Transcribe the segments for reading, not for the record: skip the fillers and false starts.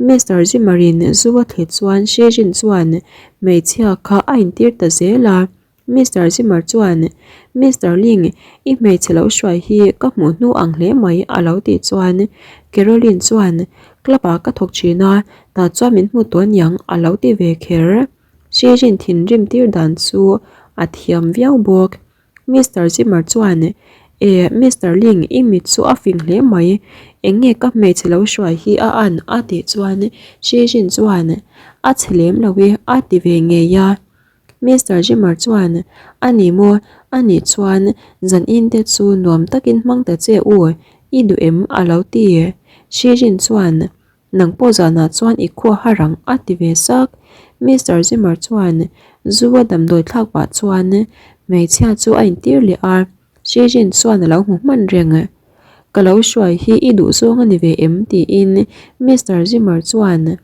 Mister Zimmer-in zu a thli chuan Shejin chuan hmeichhia kha a intir ta zel a. Mister Zimmer chuan, Mister Ling, i hmeichhe lo hruai hi ka hmuh hnu ang hle mai a lo tih chuan Caroline chuan, Club ah ka thawk thin a, tah chuan min hmu tawh aniang a lo ti ve kher. Shejin thinrim tir dan chu a thiam viau bawk. Mister Zimmer chuan, E, Mister Ling, i mit chu a fing hle mai. Eng nge ka hmeichhe lo hruai hi a an? a tih chuan Xi Jin chuan, A chhe lem lo e, a ti ve ngei a. Mister Zimmer chuan, A ni maw? A nih chuan zan in te chu nuam takin hmang ta che u, i duh em? a lo ti. Xi Jin chuan, Nang pawh zanah chuan i khua har ang a ti ve sak. Mister Zimmer chuan zu a damdawi thlak pah chuan hmeichhia chu a intir leh a, Xi Jin chuan a lo hmu hman reng. Ka lo hruai hi i duh zawng a ni ve em? tiin Mister Zimmer chuan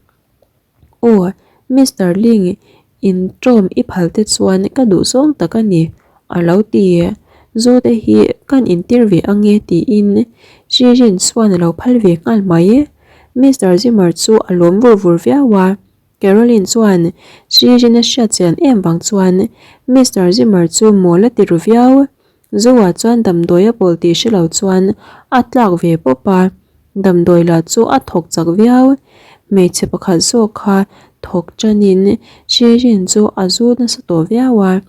Aw, Mister Ling In ṭawm i phal te chuan ka duh zawng tak a ni, a lo ti. Zawte hi kan intir ve ange tiin Shirin chuan a lo phal ve nghal mai. Mister Zimmer chu a lawm vur vur viau a, Caroline chuan Shirin a hriat chian em vang chuan Mister Zimmer chu mawl a ti ru viau. Zoa chuan damdawi a pawl tih hre lo chuan a tlak ve pawp a, damdawi lah chu a thawk chak viau. Hmeichhe pakhat zawk kha thawk tanin Shirin chu a zu nasa tawh viau a.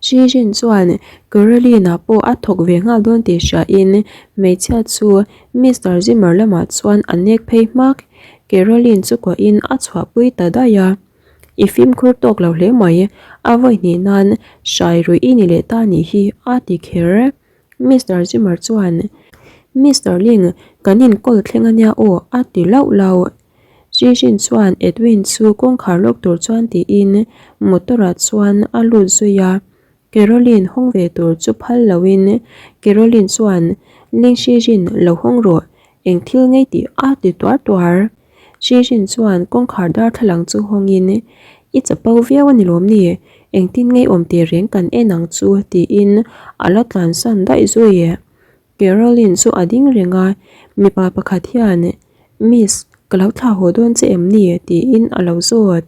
Shirin chuan Caroline-a pawh a thawk ve nghal dawn tih hriain hmeichhia chu Mister Zimmer lamah chuan a nek phei hmak. Caroline chu kuahin a chhuahpui ta daih a. I fimkhur tawk lo hle mai, a vawi hnih nan hrai ruih i ni leh ta nih hi a ti kher. Mister Zimmer chuan, Mister Ling, kan inkawl thleng ania aw a ti lauh lauh. Xijin chuan Edwin chu kawngkhar lawk tur chuan tiin motor ah chuan a lut zui a. Caroline hawng ve tur chu phal loin Caroline chuan, Ling Xijin, lo hawng rawh, eng thil ngei tih a ti tuar tuar. Xijin chuan kawngkhar darthlalang chu hawngin, I chapo viau a ni lawm ni? Engtin ngei awm teh reng kan en ang chu tiin a la tlansan daih zui. Caroline chu a ding reng a, mipa pakhat hian, Miss, ka lo thlah haw dawn che em ni? tiin a lo zawt.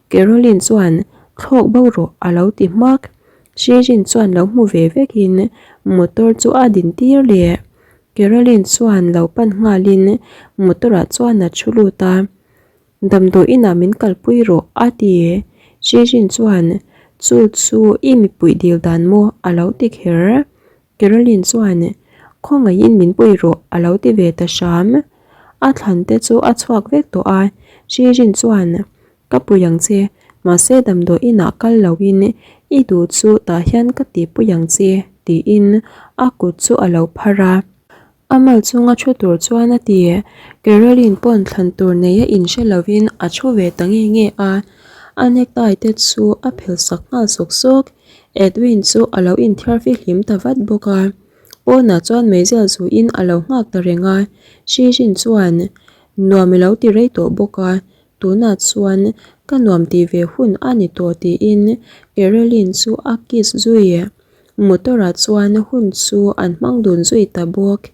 Caroline chuan, Thlawk bo rawh a lo ti hmak. Xijin chuan lo hmu ve vekin motor chu a din tir leh. Caroline chuan lo pan nghalin motor ah chuan a thu lut a, Damdawi inah min kalpui rawh a ti. Shijin chuan, Chu chu i mipui dil dan maw? a lo ti kher. Caroline chuan, Khawngaihin min pui rawh a lo ti ve ta hram. A thlan te chu a chhuak vek tawh a, Shijin chuan, Ka pui ang che, mahse damdawi inah kal loin i duh chu tah hian ka tihpui ang che, tiin a kut chu a lo phar a. A mal chunga thu tur chuan a ti. Caroline pawn thlan tur nei a inhre lovin a thu ve ta nge nge a, a necktie te chu a phelh sak nghal sawk sawk. Edwin chu a lo inthiar fihlim ta vat bawk a. Pawnah chuan meizial zuin a lo nghak ta reng a. Shijin chuan nuam i lo ti rei tawh bawk a, Tunah chuan ka nuam tih ve hun a ni tawh tiin Caroline chu a kiss zui. Motor ah chuan hun chu an hmang dun zui ta bawk.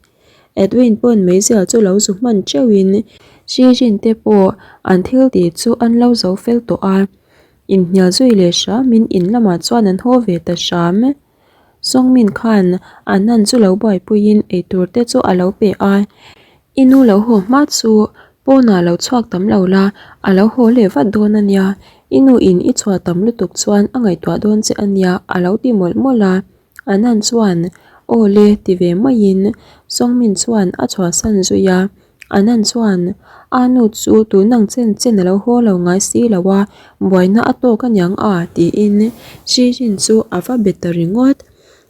Edwin pawn meizial chu lo zu hman teuhin Shijin te pawh an thil tih chu an lo zo fel tawh a. Inhnial zui leh hramin in lamah chuan an haw ve ta hram. Sawngmin khan a nan chu lo buaipuiin eitur te chu a lo pe a, I nu lo haw hma chu pawnah lo chhuak tam lo la, a lo haw leh vat dawn a nia, i nu in i chhuah tam lutuk chuan a ngaihtuah dawn che a nia a lo ti mawlh mawlh a, a nan chuan aw le ti ve maiin Sawngmin chuan a chhuahsan zui a. Anan chuan, A nu chu tun ang chen chen a lo haw lo ngai si lo a, buaina a tawk aniang a, tiin Shijin chu a va be ta ringawt.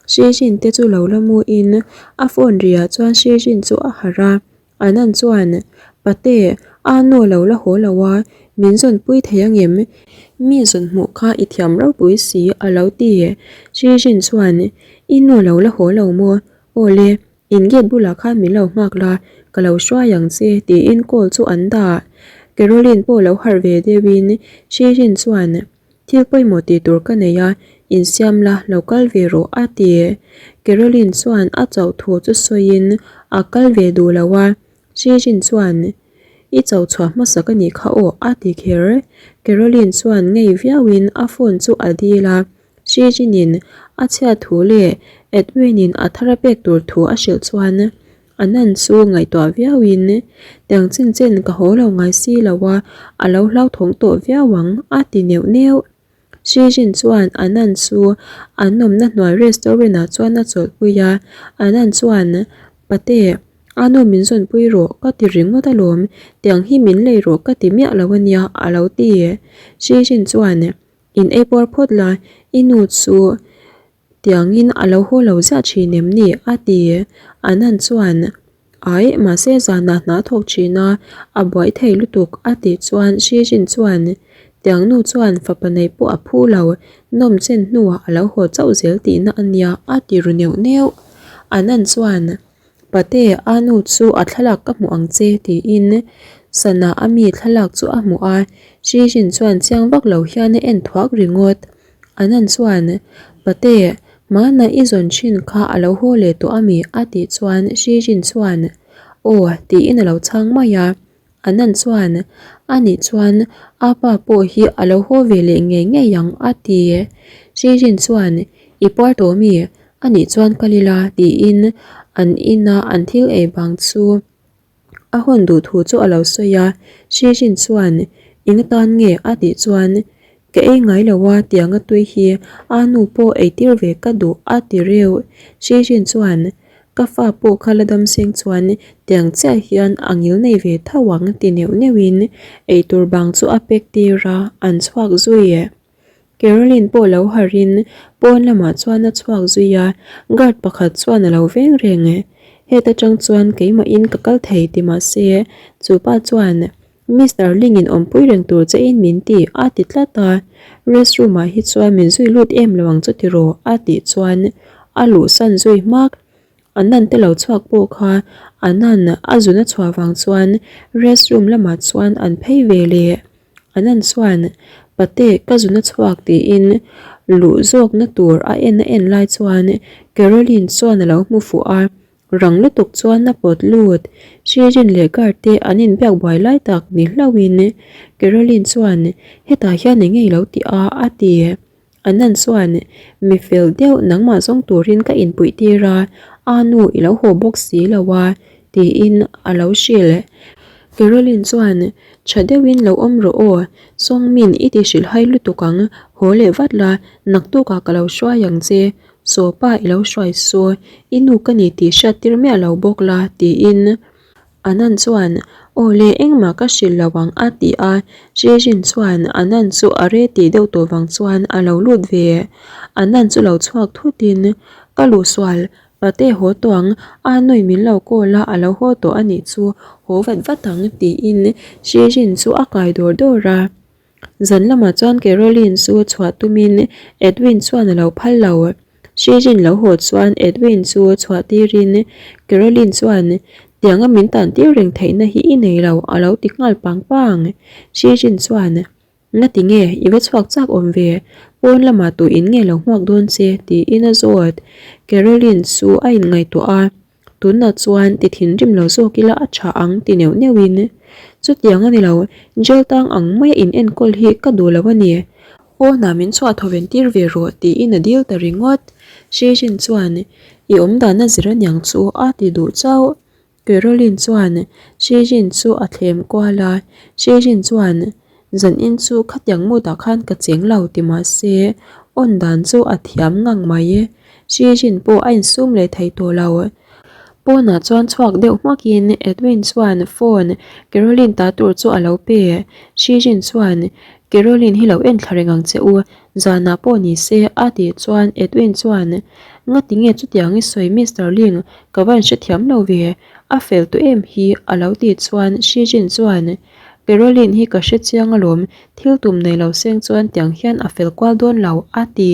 Shijin te chu lo la muin a phone riah chuan Shijin chu a harh a. Anan chuan, Pate, a nu a lo la haw lo a, min zawnpui thei angem? Mi zawn hmuh kha i thiam ropui si a lo ti. Shijin chuan, I nu a lo la haw lo maw? Aw le, In gate bulah khan min lo nghak la, ka lo hruai ang che tiin call chu an dah. Caroline pawh lo harh ve deuhin Shirin chuan thil pawimawh tih tur ka nei a, insiam la, lo kal ve rawh a ti. Caroline chuan a chauh thu chu sawiin a kal ve duh lo a, Shirin chuan. I cho chhuah hmasa ka nih kha aw a ti kher. Caroline chuan ngei viauin a phone chu a dil a, Xi Jinin a chhiat thu leh Edwin-in a thar a pek tur thu a hrilh chuan Anand chu ngaihtuah viauin tiang chin chen ka haw lo ngai si lo a, a lo hlauthawng tawh viau ang a ti neuh neuh. Xi Jin chuan Anand chu an awmna hnuai restaurant ah chuan a chawlhpui a, Anand chuan, Pate, a nu min zawnpui rawh ka ti ringawt alawm, tiang hi min lei rawh ka ti miah lo ania a lo ti. Xi Jin chuan, In ei puar phawt la, i nu chu Tiangin a lo haw lo ziah thin em ni? a ti. Anand chuan, Ai, mahse zanah hna thawk thin a, a buai thei lutuk, a tih chuan Shijin chuan, Tiang nu chuan fapa nei pawh a phu lo, nawm chen hnuah a lo haw chauh zel tihna a nia, a ti ru neuh neuh. Anand chuan, Pate, a nu chu a thlalak ka hmuh ang che, tiin sana a mi thlalak chu a hmuh a, Shijin chuan chiang vak lo hian a en thuak ringawt. Anand chuan, Pate, hmana i zawn thin kha a lo haw leh tawh a mi? a tih chuan Xi Jin chuan, Aw, tiin a lo chhang mai a. Anand chuan, A nih chuan a pa pawh hi a lo haw ve leh ngei ngei ang, a ti. Xi Jin chuan, I puar tawh mi? A nih chuan kal ila, tiin an ina an thil ei vang chu A hawn duh thu chu a lo sawi a, Xi Jin chuan, Eng atan nge? a tih chuan, Ka ei ngai lo a, tianga tui hi a nu pawh ei tir ve ka duh a ti reuh. Xi Jin chuan, Ka fa pawh kha la dam seng chuan tiang chiah hian a ngil nei ve tho ang ti neuh neuhin eitur bang chu a pek tir a, an chhuak zui. Caroline pawh lo harhin pawn lamah chuan a chhuak zui a, guard pakhat chuan a lo veng reng. Heta tang chuan keimahin ka kal thei ti mahse chu pa chuan Mister Ling in awmpui reng tur che in min ti a ti tlat a, restroom ah hi chuan min zui lut em lo ang chu tiraw a tih chuan a luhsan zui hmak. Anand te lo chhuak pawh kha Anand a zun a chhuah vang chuan restroom lamah chuan an phei ve leh. Anand chuan, Pate, ka zun a chhuak tiin luh zawkna tur a en a en lai chuan Caroline chuan a lo hmu fuh a, rang lutuk chuan a pawt lut. Shirin leh guard te an inbiak buai lai tak ni hlauhin Caroline chuan, Hetah hian eng nge i lo tih a? a ti. Anand chuan, Mi fel deuh nangmah zawng turin ka inpuih tir a, a nu i lo haw bawk si lo a, tiin a lo hrilh. Caroline chuan, Tha deuhin lo awm rawh aw, Sawngmin i ti hrilh hai lutuk ang, haw leh vat la, naktukah ka lo hruai ang che, sawpa i lo hruai saw, i nu ka ni tih hriat tir miah lo bawk la, tiin. Anand chuan, Aw le, engmah ka hrilh lo ang a ti a. Shejin chuan Anand chu a re tih deuh tawh vang chuan a lo lut ve. Anand chu lo chhuak thutin, Ka luh sual, pate haw tawh ang, a nui min lo call a, a lo haw tawh a nih chu, haw vat vat ang tiin Shejin chu a kai dawr dawr a. Zan lamah chuan Caroline chu chhuah tumin Edwin chuan a lo phal lo. Shijin lo haw chuan Edwin chu chhuah tirin Caroline chuan tianga min tan tir reng theihna hi i nei lo a lo ti nghal pang pang. Shijin chuan Na ti nge i va chhuak chak awm ve, pawn lamah tu in nge lo hmuak dawn che tiin a zawt. Caroline chu a inngaihtuah a. Tunah chuan ti thinrim lo zawk ila a tha ang ti neuh neuhin, Chutiang a ni lo, jail tang ang maia in enkawl hi ka duh lo a ni. Pawnah min chhuah thawven tir ve rawh tiin a dil ta ringawt. Shejin chuan, I awmdan a zir aniang chu a ti duh chauh. Caroline chuan Shejin chu a thlem kual a, Shejin chuan, Zanin chu khatiang mood ah khan ka cheng lo ti mahse awn dan chu a thiam ngang mai. Shijin pawh a insum leh thei tawh lo. Pawnah chuan chhuak deuh hmakin Edwin chuan phone Caroline ta tur chu a lo pe. Shijin chuan, Caroline hi lo en thla reng ang che u, zanah pawh ni se a tih chuan Edwin chuan, Ngati nge chutiang i sawi Mister Ling, ka van hrethiam lo ve, a fel tawh em hi a lo tih chuan Shijin chuan, Caroline hi ka hrechiang alawm, thil tum nei lo seng chuan tiang hian a fel kual dawn lo a ti.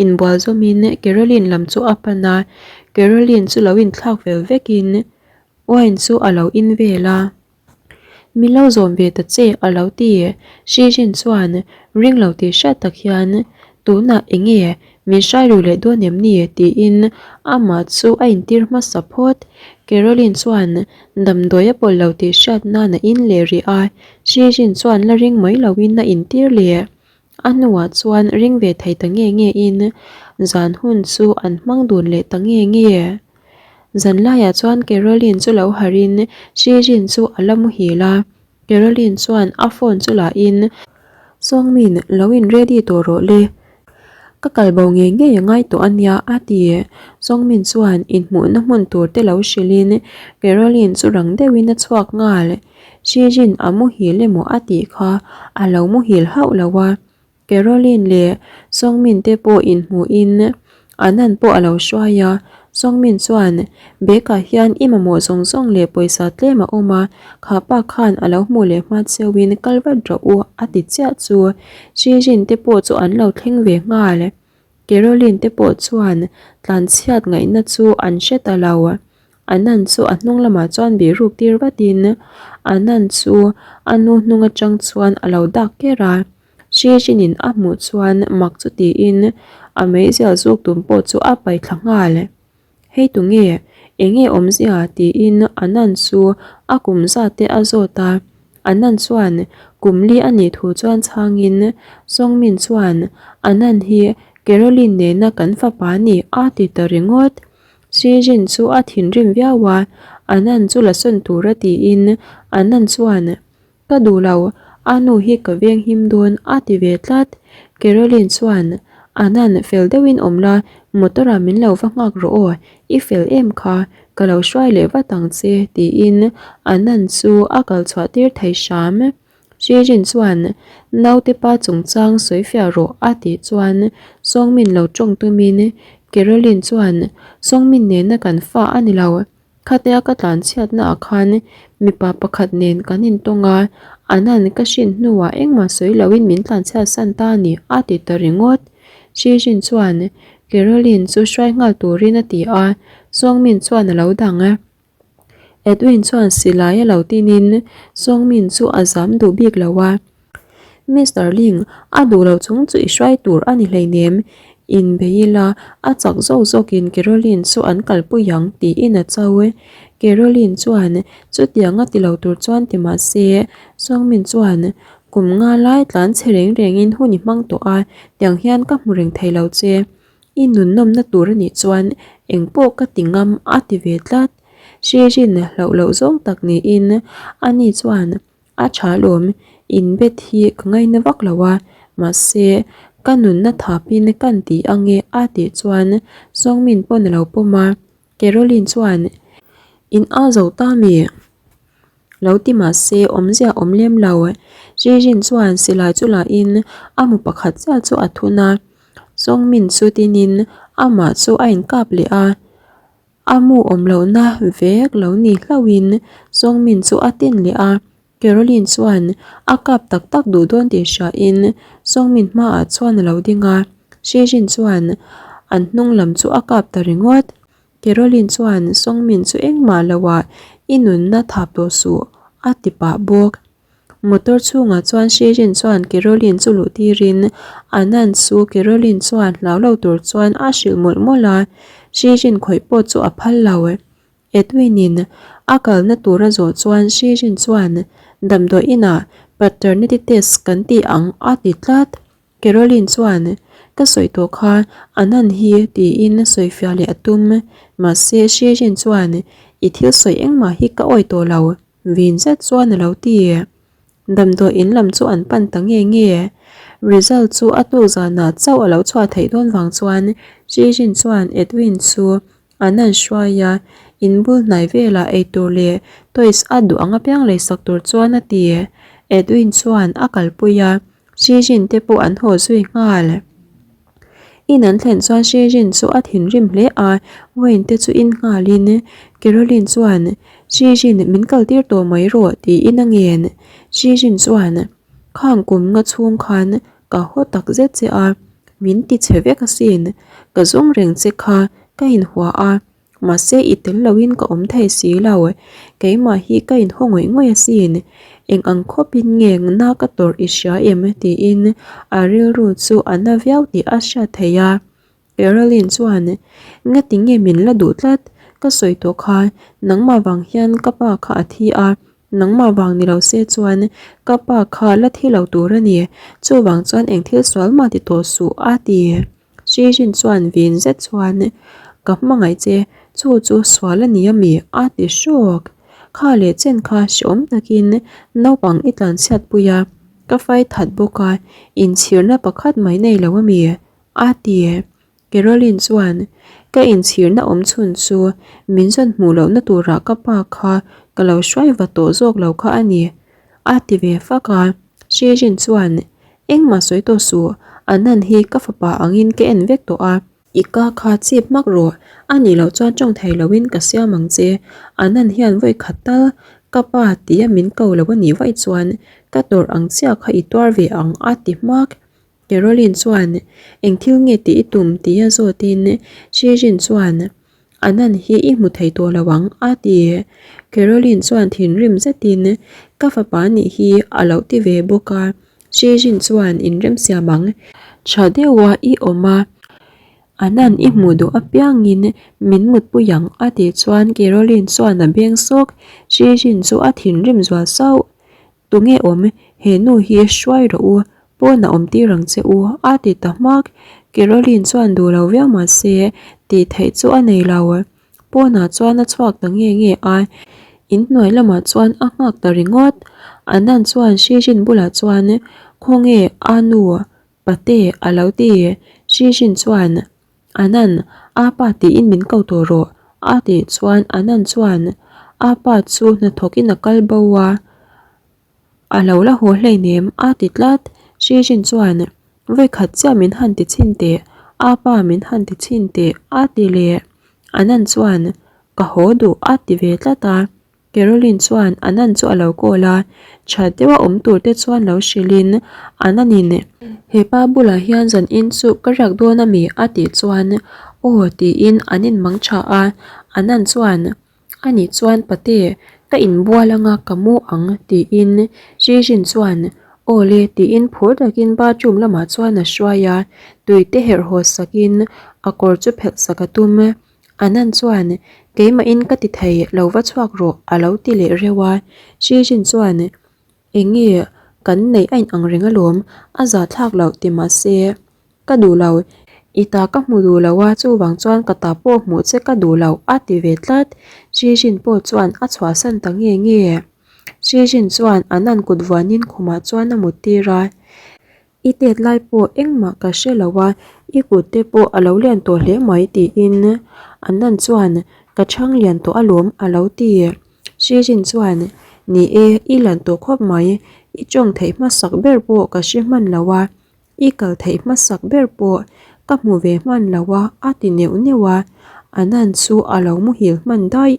Inbual zawmin Caroline lam chu a pan a, Caroline chu lo inthlak fel vekin wine chu a lo in vel a. Min lo zawm ve ta che a lo ti. Shijin chuan ring lo tih hriat tak hian tunah eng nge? Min hrai ru leh dawn em ni? tiin amah chu a intir hmasa phawt. Caroline chuan damdawi a pawlh lo tih hriat nan a in leh rih a, Shijin chuan la ring mai loin a intir leh. A hnuah chuan ring ve thei ta nge nge in zan hun chu an hmang dun leh ta nge nge. Zan laiah chuan Caroline chu lo harh in Shijin chu a la muhil a, Caroline chuan a phone chu la in Sawngmin lo in ready tawh rawh le, ka kal bo ngei ngei a ngai tawh a nia a ti. Sawngmin chuan inhmuhna hmun tur te lo hrilh in Caroline chu rang deuhin a chhuak nghal. Shijin a muhil emaw a tih kha a lo muhil hauh lo a, Caroline leh Sawngmin te pawh inhmuhin Anan pawh a lo hruai a, Sawngmin chuan bag ah hian i mamawh zawng zawng leh pawisa tlem a awm a, kha pa khan a lo hmuh leh hma cheuhin kal vat rawh u a ti chiah chu Shijin te pawh chu an lo thleng ve nghal. Caroline te pawh chuan tlanchhiat ngaihna chu an hre ta lo. Anand chu a hnung lamah chuan bihruk tir vatin Anand chu a nu hnung atang chuan a lo dak ker a. Shijin-in a hmuh chuan mak chu tiin a meizial zuk tum pawh chu a paihthla nghal. Hei tunge? Enge awmzia? tiin Anand chu a kum zat te a zawt a. Anand chuan kum li a nih thu chuan chhangin Sawngmin chuan Anand hi Caroline nena kan fapa a ni a ti ta ringawt. Shijin chu a thinrim viau a, Anand chu la sawn tura tiin Anand chuan Ka duh lo, a nu hi ka veng him dawn a ti ve tlat. Caroline chuan, Anan, fel deuhin awm la, motor ah min lo va nghak rawh aw, i fel em kha, ka lo hruai leh vat ang che tiin Anan chu a kal chhuah tir thei hram. Shijin chuan, Naute pa chungchang sawi fiah rawh a tih chuan Sawngmin lo tawng tumin Caroline chuan, Sawngmin nena kan fa a ni lo, Khatia ka tlanchhiatna ah khan mipa pakhat nen kan intawng a, Anan ka hrin hnuah engmah sawi loin min tlanchhiat san ta a ni a ti ta ringawt. Shijin chuan Caroline chu hruai nghal turin a ti a, Sawngmin chuan a lo dang. Edwin chuan silai a lo tinin Sawngmin chu a zam duh bik lo a. Mister Ling, a duh loh chung chu i hruai tur a ni hleinem. Inbei ila, a chak zawk zawkin Caroline chu an kalpui ang tiin a cho. Caroline chuan chutiang a ti lo tur chuan ti mah se, Sawngmin chuan kum nga lai tlan che reng rengin hun i hmang tawh a, tiang hian ka hmu reng thei lo che. I nunnawmna tur a nih chuan engpawh ka ti ngam a ti ve tlat. Hririn hlauh loh zawng tak niin ani chuan A tha lawm, in bet hi ka ngaina vak lo a, mahse ka nunna thapin kan ti ange a tih chuan Sawngmin pawn a lo pawm a, Caroline chuan in a zo ta mi? Lo ti mahse awmzia awm lem lo, Jijin chuan silai chu la in a mu pakhat chiah chu a thun a, Sawngmin chu tinin amah chu a inkap leh a. A mu awm lohna vek lo ni hlauhin Sawngmin chu a tin leh a, Caroline chuan a kap tak tak duh dawn tih hriain Sawngmin hmaah chuan a lo ding a, Shijin chuan an hnung lam chu a kap ta ringawt. Caroline chuan Sawngmin chu engmah loah i nunna thap tawh suh a ti pah bawk. Motor chhungah chuan Shirin chuan Caroline chu luh tirin Anand chu Caroline chuan hlau lo tur chuan a hrilh mawlh mawlh a, Shirin khawih pawh chu a phal lo. Edwin in a kalna tur a zawh chuan Shirin chuan damdawi inah paternity test kan ti ang a ti tlat. Caroline chuan ka sawi tawh kha Anand hi tiin sawi fiah leh a tum mahse Shirin chuan i thil sawi engmah hi ka awi tawh lo. Vin zet chuan a lo ti. Damdawi in lam chu an pan ta nge nge. Result chu a tuk zanah chauh a lo chhuah theih dawn vang chuan Jijin chuan Edwin chu an han hruai a, in bul hnai velah eitur leh toys a duh ang apiang leisak tur chuan a ti. Edwin chuan a kalpui a, Jijin te pawh an haw zui nghal. In an thlen chuan Shijin chu a thinrim hle a, Wayne te chu in nghalin Caroline chuan Shijin min kal tir tawh mai rawh tiin a ngen. Shijin chuan Khang kum nga chhung khan ka haw tak zet che a, min ti chhe vek asin, ka zawng reng che kha ka inhua a, Mahse i tel loin ka awm thei si lo, keimah hi ka inhaw ngawih ngawih asin, eng ang khawpin nge na ka tawrh i hria em? tiin a rilru chu a na viau tih a hriat theih a. Caroline chuan, Ngati nge min la duh tlat? Ka sawi tawh kha, nangmah vang hian ka pa kha a thi a, nangmah vang ni lo se chuan ka pa kha la thi lo tur a ni, chuvang chuan eng thil sual mah ti tawh suh a ti. Sijin chuan vin zet chuan, Ka hmangaih che, chu chu sual a ni a mi? a ti hrawk. Kha leh chen kha hrehawm takin naupang i tlanchhiat pui a, ka fai that bawk a, inchhirna pakhat mai nei lo a mi? A ti. Caroline chuan, Ka inchhirna awm chhun chu min zawn hmuh lohna turah ka pa kha ka lo hruai va tawh zawk lo kha a ni, a ti ve fak a. Shejin chuan, Engmah sawi tawh suh, Anand hi ka fapa angin ka en vek tawh a. I ka kha chip hmak rawh, a nih loh chuan tawng thei loin ka siam ang che. Anand hian vawi khat tal ka pa tia min ko lo a nih vaih chuan ka tawrh ang chiah kha i tuar ve ang, a ti hmak. Caroline chuan, Eng thil nge tih i tum? tia zawtin Shijin chuan, Anan hi i hmu thei tawh lo ang, a ti. Caroline chuan thinrim zetin, Ka fapa nih hi a lo ti ve bawk a. Shijin chuan, Inremsiam ang. Tha deuha i awm a, Anan i hmuh duh apiangin min mutpui ang, a tih chuan Caroline chuan a beng sawk. Shijin chu a thinrim zual sauh. Tunge awm, he nu hi hruai rawh u, pawnah awm tir ang che u, a ti ta hmak. Caroline chuan duh lo viau mah se, tih theih chu a nei lo. Pawnah chuan a chhuak ta nge nge a, inhnuai lamah chuan a nghak ta ringawt. Anand chuan Shijin bulah chuan, Khawnge a nu, pate a lo ti. Shijin chuan, Anand, a pa tiin min ko tawh rawh, a tih chuan Anand chuan a pa chu hnathawkin a kal bo a, a lo la haw hleinem a ti tlat. Shijin chuan, Vawikhat chiah min han ti chhin teh, a pa min han ti chhin teh, a ti leh. Anand chuan, Ka haw duh a ti ve tlat a. Caroline chuan Anand chu a lo call a, tha deuha awm tur te chuan lo hrilhin Anand-in he pa bulah hian zan in chu ka riak dawn a mi a tih chuan aw tiin an inmang tha a, Anand chuan anih chuan pate ka inbual anga ka mu ang tiin Shijin chuan aw le tiin phur takin bathroom lamah chuan a hruai a, tui te herh haw sakin a kawr chu phelh sak a tum. Anand chuan, Keimahin ka ti thei, lo va chhuak rawh, a lo ti leh reuh a. Shijin chuan, Eng nge kan neih a inang reng alawm, a zahthlak loh ti mah se, ka duh lo. I ta ka hmu duh lo a, chuvang chuan ka ta pawh hmuh che ka duh lo, a ti ve tlat. Shijin pawh chuan a chhuahsan ta nge nge. Shijin chuan Anand kut vuanin khumah chuan a mut tir a. I tet lai pawh engmah ka hre lo a, i kut te pawh a lo lian tawh hle mai tiin Anand chuan ka chhang lian tawh alawm a lo ti. Shijin chuan ni e, i lian tawh khawp mai, i tawng theih hmasak ber pawh ka hre hman lo a, i kal theih hmasak ber pawh ka hmu ve hman lo a a ti neuh neuh a, Anand chu a lo muhil hman daih.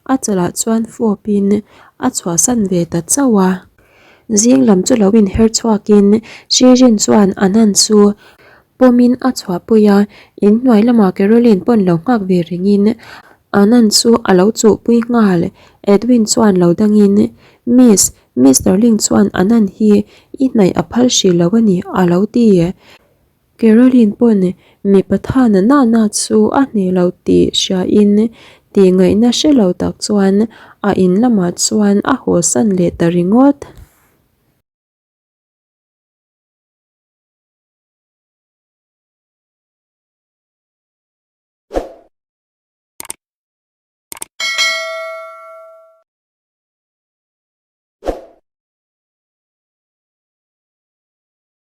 A chalah chuan fawpin a chhuahsan ve ta chauh a. Zing lam chu lo inher chhuakin Shirin chuan Anand chu pawmin a chhuahpui a, inhnuai lamah Caroline pawn lo nghak ve rengin Anand chu a lo chuhpui nghal. Edwin chuan lo dangin, Miss, Mister Ling chuan Anand hi i hnaih a phal hrih lo a ni a lo ti. Caroline pawn mipa thana nana chu a hneh lo tih hriain tih ngaihna hre lo tak chuan a in lamah chuan a hawsan leh ta ringawt.